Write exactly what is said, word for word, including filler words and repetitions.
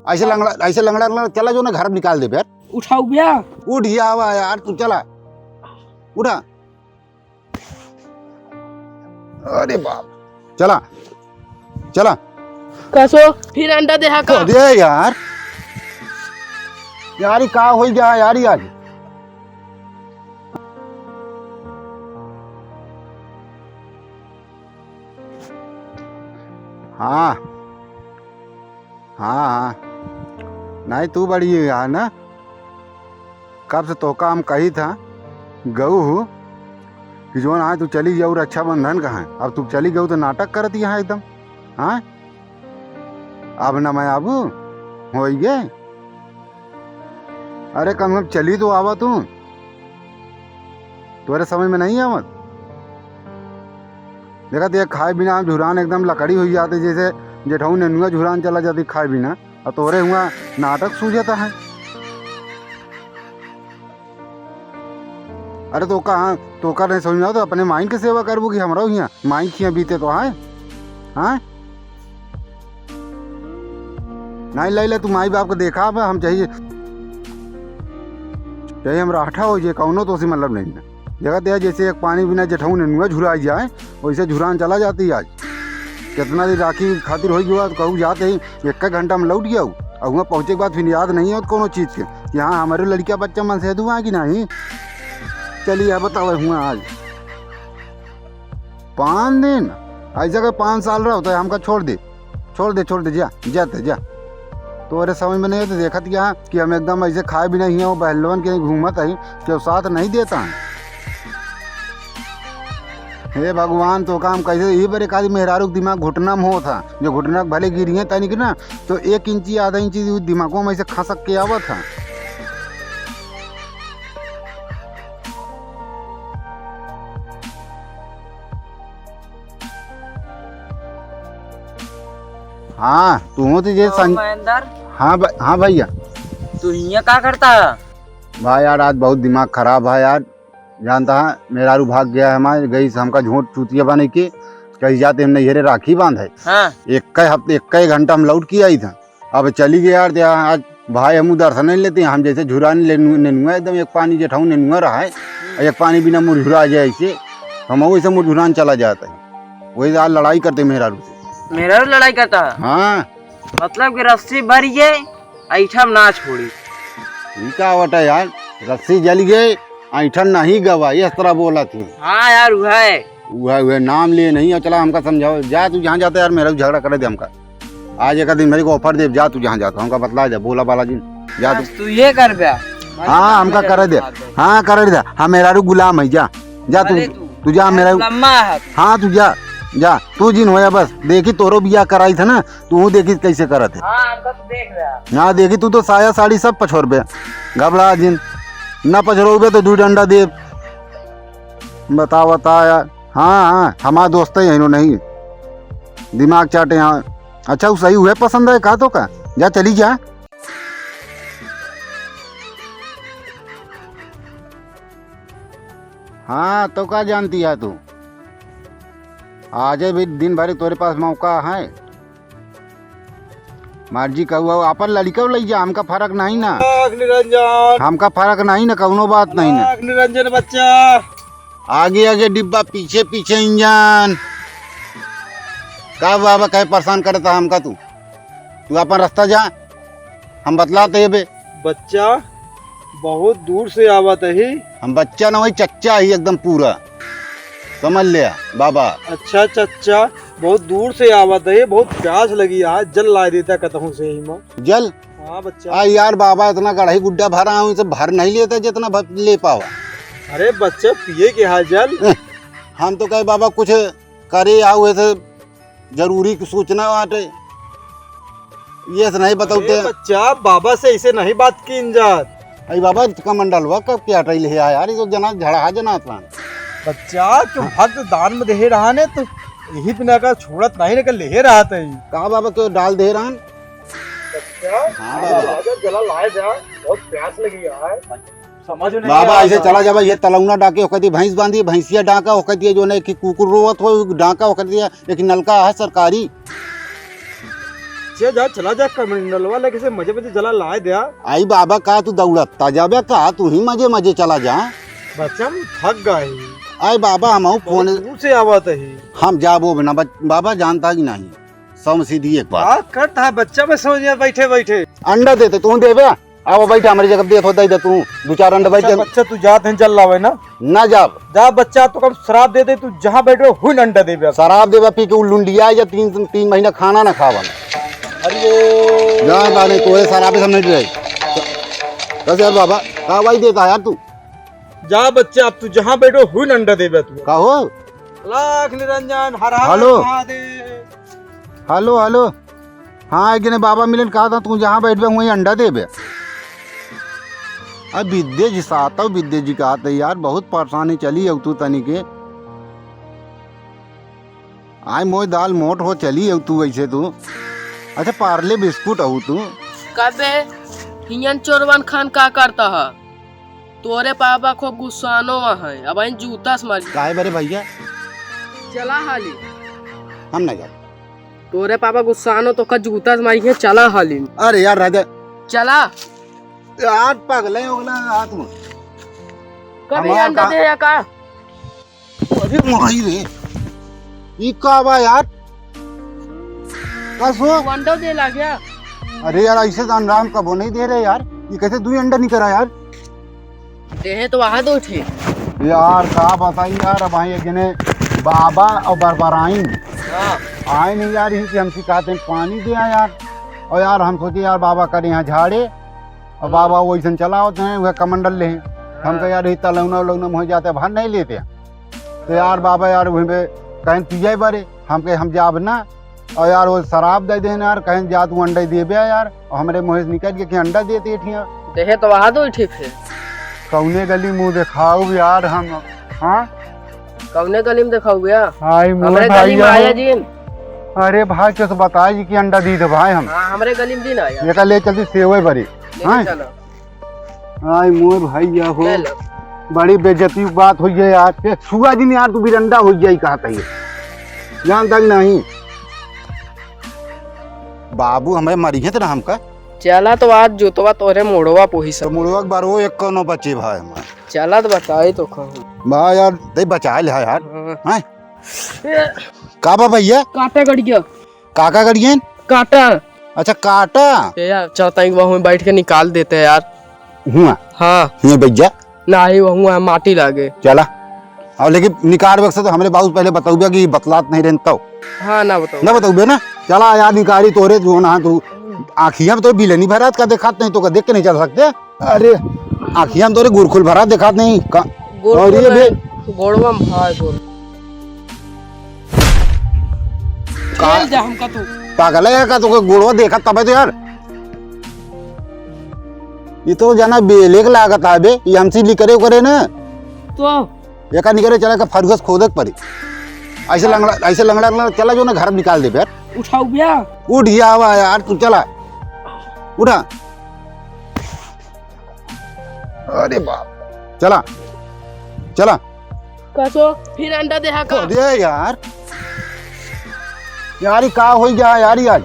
ऐसे लंगड़ा, ऐसे लंगड़ा, लंगड़ा चला जो ना घर निकाल देबे यार। उठाऊ भैया। उठ गया हवा यार, तू चला। उठा। अरे बाप। चला। चला। कसो, फिर अंडा देहा का? अरे यार। यार, ई का होई गया यार, ई आज? हाँ। हाँ, हाँ। नहीं, तू बड़ी है यार ना। कब से तोका हम कही था, गऊ हूँ, कि जौन आज तू चली जाऊ रक्षाबंधन का है। अब तू चली गऊ तो नाटक करत यहाँ एकदम। हाँ? अब ना मैं आबू? होई गे? अरे कम से कम चली तो आवा तू। तोरे समझ में नहीं आवत? देखा, देख, खाए बिना हम झुरान एकदम लकड़ी हुई जाते, जैसे जेठऊ नेनुआ झुरान चला जाती खाए बिना, और तोरे हुआ नाटक सूझता है। अरे तो कहाँ, तो कर नहीं समझ में आओ तो अपने माइन के सेवा करबू कि हमरा हियाँ माइन खिया बीते तो है? हाँ? नहीं, ले ले, तू माई बाप को देखा, अब हम चाहिए, चाहिए हम राठा हो जाए, कौनो तो से मतलब नहीं है। देखत है, जैसे एक पानी बिना जेठऊ नेनुआ झुराई जाए, वैसे झुरान चला जाती आज। कितना दिन राखी खातिर हो गया, तो कहू जाते ही एक घंटा में लौट गया हूँ। और वहाँ पहुँचे के बाद फिर याद नहीं है कौनो चीज़ के कि हाँ, हमारे लड़किया बच्चा मन से दुआ कि नहीं। चलिए, बताओ हुआ आज। पाँच दिन? ऐसा का पाँच साल रहो तो हमका छोड़ दे, छोड़ दे, छोड़ दे, जा, जा ते, जा। तोरे समझ में नहीं है तो देखत क्या कि हम एकदम ऐसे खाए बिना ही हो, बहलवन के घूमत है, केहू साथ नहीं देता है। हे भगवान, तो काम कैसे, यही पर एक आदमी मेहरारू के दिमाग घुटना में होत है, जो घुटना के भले गिरिए तनिक ना, तो एक इंची, आधा इंची दिमागों में ऐसे खसक के आवत है। हाँ, तू हो तो ये तो संग-, महेंद्र? हाँ भ-, हाँ भैया। तू हियाँ का करता है? भाई यार, आज बहुत दिमाग खराब है यार। जानता है, मेहरारू भाग गया है हमारे, गई से हमका झोंट चूतिया बने के, कहीं जाते हम नैहरे राखी बांधे। हाँ। एक हफ्ते, एक घंटा हम लौट के आई था। अब चली गई यार, ते आज भाई हमू दर्शन नहीं लेते, हम जैसे झुरान ले नु-, नेनुआ एकदम एक पानी जेठाऊ नेनुआ रहा है, हम्म। एक पानी बिना मुरझुरा जाए ऐसे, हम वैसे मुरझुरान चला जाता है, वही आज लड़ाई करते मेहरारू से। मेहरारू लड़ाई करता है? हाँ। मतलब कि रस्सी भरी है, ऐठा में ना छोड़ी। ई का होता है यार, रस्सी जल गए, ऐठन नहीं गवा, इस तरह बोला थी। हाँ यार, वह है। वह, वह नाम लिए नहीं, और चला हमका समझाओ, जा तू जहाँ जाता यार, मेहरारू झगड़ा करे दे हमका। आज एक दिन मेरे को offer दे, जा तू जहाँ जाता, हमका बतला दे, बोला बालाजी, जा तू। बस तू ये कर बे। हाँ, हमका करे दे। हाँ, करे दे। हाँ, मेहरारू गुलाम है, जा। जा तू, भले तू। तू जा, मेहरारू। लम्मा है। हाँ, तू जा, जा। तू जिन होया बस, देखी तोरो बियाह कराई था ना, तू देखी कैसे करत है। हाँ, हमका तो देख रहा। हाँ, देखी तू तो साया साड़ी सब पछोरबे, घबरा जिन। ना पछोरबे तो दू डंडा दे। बता, बता यार। हाँ, हाँ, हमार दोस्त है, इन्हों नहीं। दिमाग चाटे, हाँ। अच्छा, उ सही हुए पसंद है का तो का? जा, चली जा। हाँ, तो का जानती है तू? आजे भी दिन भर तोरे पास मौका है। मर्जी कहू, आपन लड़िका लई जा, हमका फरक नहीं ना। आँख निरंजन। हमका फरक नहीं ना, कौनो बात नहीं ना। आँख निरंजन बच्चा। आगे आगे डिब्बा, पीछे पीछे इंजन। का बाबा, काहे परेशान करता हमका तू? तू आपन रास्ता जा, हम बतलाते हैं बे। बच्चा बहुत दूर से आवत ही। हम बच्चा ना होई, चच्चा ही एकदम पूरा। समझ ले बाबा। अच्छा चच्चा, बहुत दूर से आवत ही, बहुत प्यास लगी है, जल ला देता कतहूँ से ही माँ। जल? हाँ बच्चा। आ यार बाबा, इतना गढ़ई गुड्डा भरा हूँ, इसे भर नहीं लेता जितना भर ले पावा। अरे बच्चा, पिए के है जल। एह, हम तो कहे बाबा कुछ करे आओ, ऐसे जरूरी की सूचना बाटे, ये से नहीं बतौते। अरे बच्चा, बाबा से ऐसे नहीं बात कीन जात। अरे बाबा, कमंडलवा कब के हटैले है यार, ये तो जना झड़हा जना था। बच्चा, तू हाँ। भक्त दान में दे रहा ने, तो यही बिना का छोड़त नहीं, लेकर ले रहा था। का बाबा, क्यों डाल दे रहा? बच्चा, हाँ बाबा। राजा जला लाए जा, बहुत प्यास लगी है। समझ नहीं बाबा, आ ऐसे रहा। चला जाबा, ये तलौना डाके ओकर दिए भैंस बांधी, भैंसिया डाका ओकर दिए, जो नहीं कि कुकुर रोवत हो, डाका ओकर दिए, एक नलका है सरकारी। जा, जा, चला जा, कमंडलवा लेके से मजे मजे चला लाए द्या। आई बाबा, का तू दौड़ता जाबे का? तू ही मजे मजे चला जा। बच्चा, हम थक गए। आई बाबा, हम फोन बहुत दूर से आवत ही। हम जाबो बिना बच-, बाबा जानता कि नहीं, समझ सीधी एक बात। का करता है बच्चा, मैं समझ गया, बैठे बैठे। अंडा देते, तू देबे? आवा बैठा, हमरी जगह देत हो, दे दे तू, दू चार अंडा बैठ अच्छा, जा। बच्चा, तू जात है, चल लावे ना। ना जाब। जा बच्चा, तो कब शराब दे दे, तू जहाँ बैठे हुई अंडा देबे। शराब देबे पी के उ लुंडिया या तीन, तीन महीना खाना ना खावन। अरे जा बाने, तोरे शराबे सब नहीं रहे। कैसे यार बाबा, का भाई देता यार तू? जा बच्चा, अब तू जहाँ बैठो हुई अंडा देबे तू। का हो? लाख निरंजन, हर हर हेलो। महादेव। Hello, hello. हाँ, एक जने बाबा मिलन कहा था, तू जहाँ बैठबे, वहीं अंडा देबे। अब विद्या जी साथ हो, विद्या जी कहा था, यार, बहुत परेशानी चली हो तू तनी के। आय मोय दाल मोट हो चली हो तू वैसे तू। अच्छा, पार्ले बिस्कुट हो तू। कबे हियन चोरवन खान का करता है? तोरे पापा खूब गुस्सानो है, अब इन जूता से मारी। काहे बरे भैया? चला हाली। हम ना जाब। तोरे पापा गुस्सानो तो का जूता से मारी है, चला हाली। अरे यार राजा। चला। यार पगले हो गला हाथ में। कभी हमारा अंडा का दे या का? अरे माई रे, ई का बा यार? का सो? तू अंडा दे ला गया? अरे यार, ऐसे तो राम कबो नहीं दे रहे यार। ये कैसे दुई अंडा निकला यार? देहे तो वहाँ दो ठे। यार का बताई यार, अब भाई एक जने बाबा और बरबराइन हाँ। आए नहीं यार, यही कि हमसे कहते हैं पानी दे यार। और यार हम सोचे यार बाबा करे यहाँ झाड़े, और बाबा वैसन चला होते हैं, वह कमंडल ले हैं। हम कहे यार, ये तलौना उलौना में हो जाते, भार नहीं लेते हैं। तो यार बाबा यार वहीं पे कहें पिए बारे, हम कहे हम जाब ना। और यार वो शराब दे देना यार, कहें जा तू अंडा देबे यार, और हमरे मुँह से निकल के कि अंडा देते ठिया। देहे तो वहाँ दो ठीक है। कौने गली मुँह देखाऊ यार हम, हाँ? कौने गली में देखाऊ भैया? हाय मोर हमरे गली में भैया आया हो। जिन। अरे भाई, कैसे बताए जी कि अंडा दी दे भाई हम। हाँ, हमरे गली में जिन आया। ये का ले चलती सेवे बरी। ले हाँ? चलो। आई मोर भैया हो, ले लो। बड़ी बेइज्जती की बात हुई है यार। ये छुआ दिन यार, तू बिरंडा हो जाई कहा था ये, जानता कि नहीं? बाबू हमें मरी है तो ना हमका। चला तो आज जोतवा तोरे मोड़वा पोही तो सब। मोड़वा के बार वो एक कोनो बचे भाई हमारे। चला तो बताई तो कहूँ। बा यार, दे बचा ले यार। हाँ। हैं? का बा भैया? काटा गड़ गया। काका गड़ियन? काटा। अच्छा, काटा। ए यार, चलता एक बार वहीं बैठ के निकाल देते हैं यार। हुआ? हाँ। हुआ बैठ जा। नाही, वहुआ माटी लागे। चला। अब लेकिन निकाल वक्त से तो हमरे बाबू पहले बताऊबे कि बतलात नहीं रहन तो। हाँ, ना बताऊँ। ना बताऊबे ना? चला यार, निकारी तोरे जो ना तू आँखिया में तो बिलनी भरात का देखात नहीं तो का देख के नहीं चल सकते? अरे, आँखिया में तोरे गुरखुल भरा देखात नहीं का? गुरखुल और ये है, बे- गोड़वा में भाई गोड़। का- खेल जा हमका तू। पागल है का? तो गोड़वा देखा तबे तो यार। ये तो जाना बेले के लागत है बे, ये हमसे निकरे करे ना। तो एका निकरे चला का फरुगस खोदे के पड़ी। ऐसे लंगड़ा, ऐसे लंगड़ा, लंगड़ा चला जो ना घर में निकाल दे बे यार। उठाऊ भैया। उठ गया हवा यार, तू चला। उठा। अरे बाप, चला, चला। कसो, फिर अंडा देहा का? अरे यार, यार, ई का होई गया यार, ई आज?